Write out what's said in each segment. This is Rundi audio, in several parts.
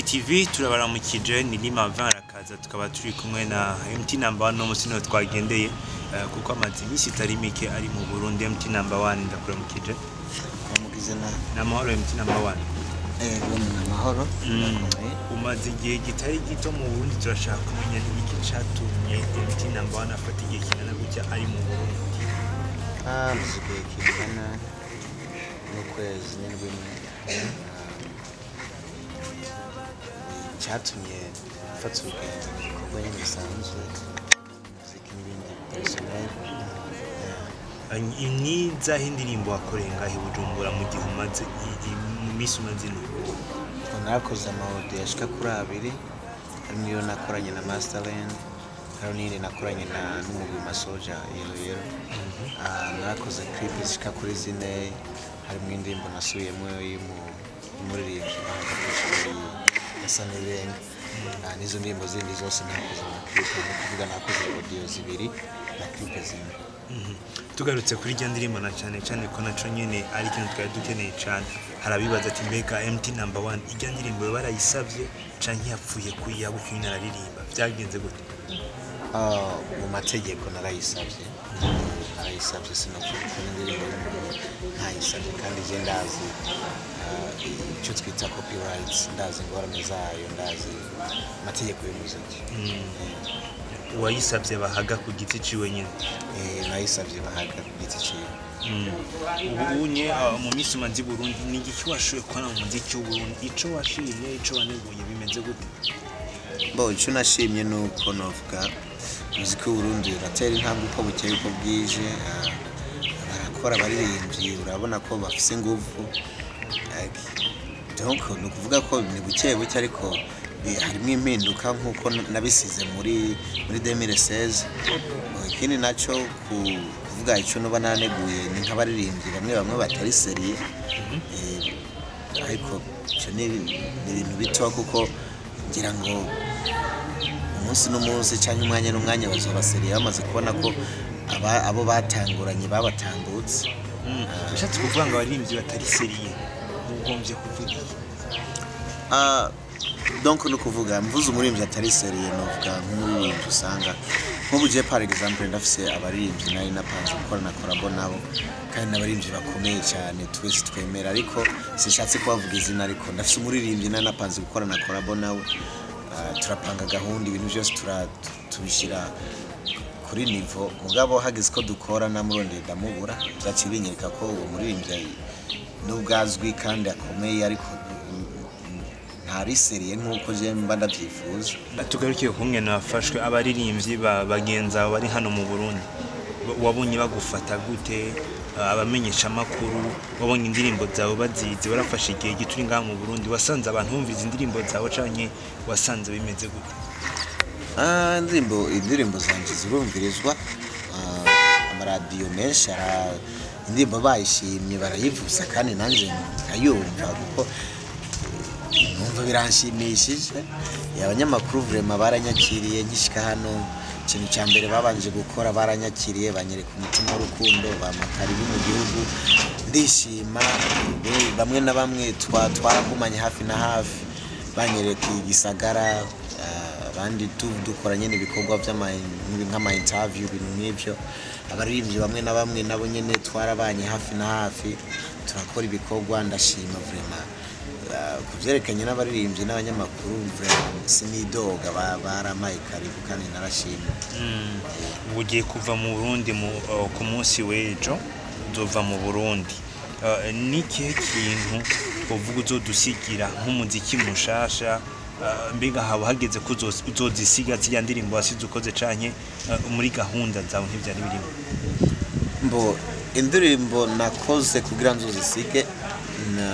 TV, turabaramukije. Ni Lima 20 arakaza, tukaba turi kumwe na MT number 1. No musi niho twagendeye, kuko amaze iminsi itari mike ari mu Burundi. MT number 1, ndakuramukije. Bamugize na Ni amahoro, MT number 1? Ego, ni amahoro. Ndakomeye. Umaze igihe kitari gito mu Burundi. Turashaka kumenya ni iki catumye MT number 1 afata igihe kingana gutya ari mu Burundi. Ah, maze igihe kingana n'ukwezi n'indwi imwe. Icyatumye mfata urugendo ni ibikorwa nyine bisanzwe, umuziki n'ibindi personnel. Ni izahe indirimbo wakoreye ngaho i Bujumbura mu gihe umaze mu minsi umaze ino? Narakoze ama audio ashika kuri abiri, harimo iyo nakoranye na Masterland, hariho n'iyindi nakoranye na n'umugwi Masoja Yelo Yelo. Ah, narakoze clip zishika kuri 4, harimo indirimbo nasubiyemo y'umuririmbyi yasa n'irenga. Ah, n'izo ndirimbo zindi zose nakoze ama clip, ni ukuvuga nakoze audio zibiri na clip 4. Tugarutse kuri irya ndirimbo, na cyane cyane ko naco nyene ari ikintu twari dukeneye cyane, hari abibaza ati: "Mbega MT number 1 irya ndirimbo yoba barayisavye canke yapfuye kuyiha gutyo nyine araririmba? Vyagenze gute?" Ah, mu mategeko narayisabye, narayisabye. Sinapfa gukora indirimbo y'umuntu ntayisabye, kandi je ndazi icyo twita copyright, ndazi ingorane zayo, ndazi amategeko y'umuziki. Uwayisavye bahaga ku giti ciwe nyene? Eh, nayisabye bahaga ku giti ciwe. Ubu unye mu minsi umaze i Burundi, ni igiki washoboye kubona mu muziki w'Uburundi? Ico washimye, ico waneguye, bimeze gute? Bo, icyo nashimye ni uko novuga umuziki w'Uburundi uratera intambwe uko bukeye uko bwije. Barakora, abaririmbyi urabona ko bafise inguvu. Like, donc ni ukuvuga ko ni buke buke, ariko harimo impinduka nk'uko nabisize muri 2016. Ikindi nacyo, kuvuga icyo nuba naneguye, ni nk'abaririmbyi bamwe bamwe batari sérieux. Ariko icyo ni ibintu bito, kuko ngira ngo umunsi n'umunsi cyangwa umwanya n'umwanya bazoba sérieux, bamaze kubona ko abo batanguranye babatambutse. Ushatse kuvuga ngo abaririmbyi batari sérieux, ugombye kuvuga iki? Ah, donc ni ukuvuga mvuze umuririmbyi atari sérieux, novuga nk'umuririmbyi usanga nk'ubu je par exemple ndafise abaririmbyi nari napanze gukora na collabo nabo, kandi n'abaririmbyi bakomeye cyane twese twemera, ariko sinshatse kubavuga izina. Ariko ndafise umuririmbyi nari napanze gukora na collabo nawe. Ah, turapanga gahunda, ibintu byose tubishyira kuri niveau, mugabo hageze ko dukora namurondeye ndamubura. Byaciye binyereka ko uwo muririmbyi nubwo azwi kandi akomeye, ariko ntari sérieux nk'uko je mba ndabyifuza. Tugarukiye kumwe nafashwe, abaririmbyi ba bagenzi abo bari hano mu Burundi, wabonye bagufata gute? Abamenyesha amakuru wabonye indirimbo zawe bazizi? Warafashe igihe gito uri ngaha mu Burundi, wasanze abantu bumviriza indirimbo zawe canke wasanze bimeze gute? Ah, indirimbo zanje zirumvirizwa. Amaradiyo menshi indirimbo bayishimye barayivuza, kandi nanjye nkayumva kuko numva biranshimishije. Abanyamakuru vraiment baranyakiriye nkishika hano. Ikintu cya mbere babanje gukora, baranyakiriye, banyereka umutima w'urukundo, bampa karibu mu gihugu, ndishima. Bamwe na bamwe twaragumanye hafi na hafi, banyereka igisagara, abandi dukora nyine ibikorwa nk'ama interview, ibintu nk'ibyo. Abaririmbyi bamwe na bamwe nabo nyine twarabanye hafi na hafi, turakora ibikorwa. Ndashima vraiment. Ku byerekanye n'abaririmbyi n'abanyamakuru, vraiment sinidoga, barampaye karibu kandi narashimye. Ubu ugiye kuva mu Burundi ku munsi w'ejo uzova mu Burundi. Ni ikihe kintu uvuga uzodusigira nk'umuziki mushasha? Mbega haba hageze ko uzozisiga ziriya ndirimbo wasize ukoze, canke muri gahunda zawe ntivyari birimo? Mbo, indirimbo nakoze kugira nzozisige na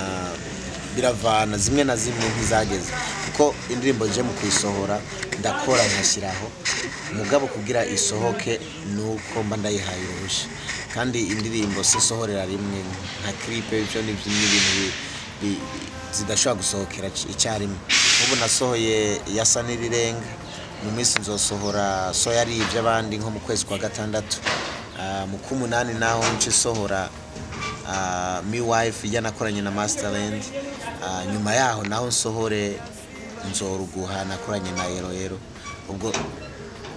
biravana, zimwe na zimwe ntizageze, kuko indirimbo je mu kuyisohora ndakora nkashyiraho, mugabo kugira isohoke nuko mba ndayihaye uruhushya, kandi indirimbo sisohorera rimwe nka clip. Ibyo ni ibintu zidashobora gusohokera icyarimwe. Nk'ubu nasohoye yasa n'irirenga, mu minsi nzosohora so yari iby'abandi nko mu kwezi kwa gatandatu. Ah, mu k'umunani naho nce sohora Mi Wife ijya nakoranye na Masterland. Ah, nyuma yaho naho nsohore Nzoruguha nakoranye na Ero Ero. Ubwo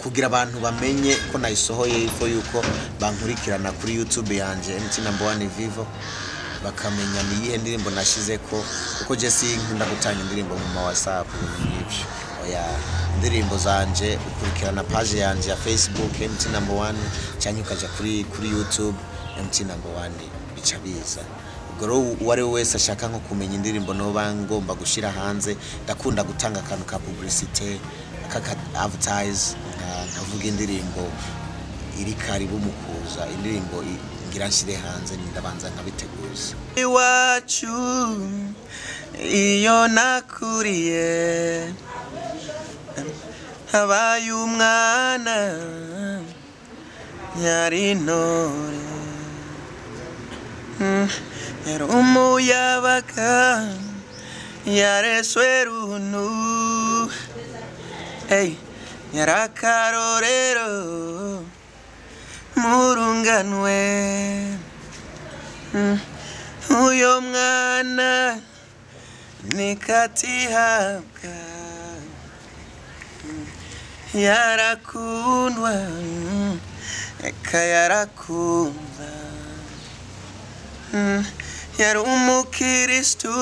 kugira abantu bamenye ko nayisohoye, ifo yuko bankurikirana kuri YouTube yanje MT Number One Vivo, bakamenya ni iyihe ndirimbo nashize ko, kuko je sinkunda gutanga indirimbo mu ma WhatsApp, ibintu nk'ivyo, oya. Indirimbo zanje ukurikirana page yanje ya Facebook MT Number One, cyangwa ukaja kuri YouTube MT Number One, bica biza. Ubwo rero uwo ari we wese ashaka nko kumenya indirimbo noba ngomba gushira hanze, ndakunda gutanga akantu ka publicité, kaka advertise, nkavuga indirimbo iri karibu mu kuza, indirimbo ngira nshire hanze, ndabanza nkabiteguza. Iwacu iyo nakuriye, habaye umwana yari intore, yari umuyabaga, yareswe runtu. Ey, yari akarorero murunganwe. Uyo mwana nikatihabwa, yarakundwa, eka yarakundwa. Yari umukristu,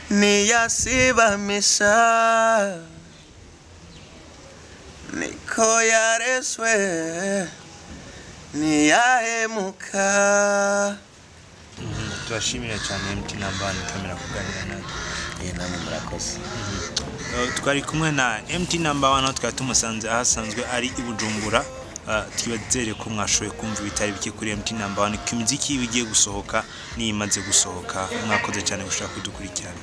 ntiyasiba misa, niko yareswe, ntiyahemuka. Turashimira cyane MT Number One kwemera kuganira natwe. Namwe murakoze. Twari kumwe na MT Number One, aho twari tumusanze aho asanzwe ari i Bujumbura. Twibazere ko mwashoboye kumva ibitari bike kuri MT Number One, ku miziki iba igiye gusohoka n'iyimaze gusohoka. Mwakoze cyane gushaka kudukurikirana.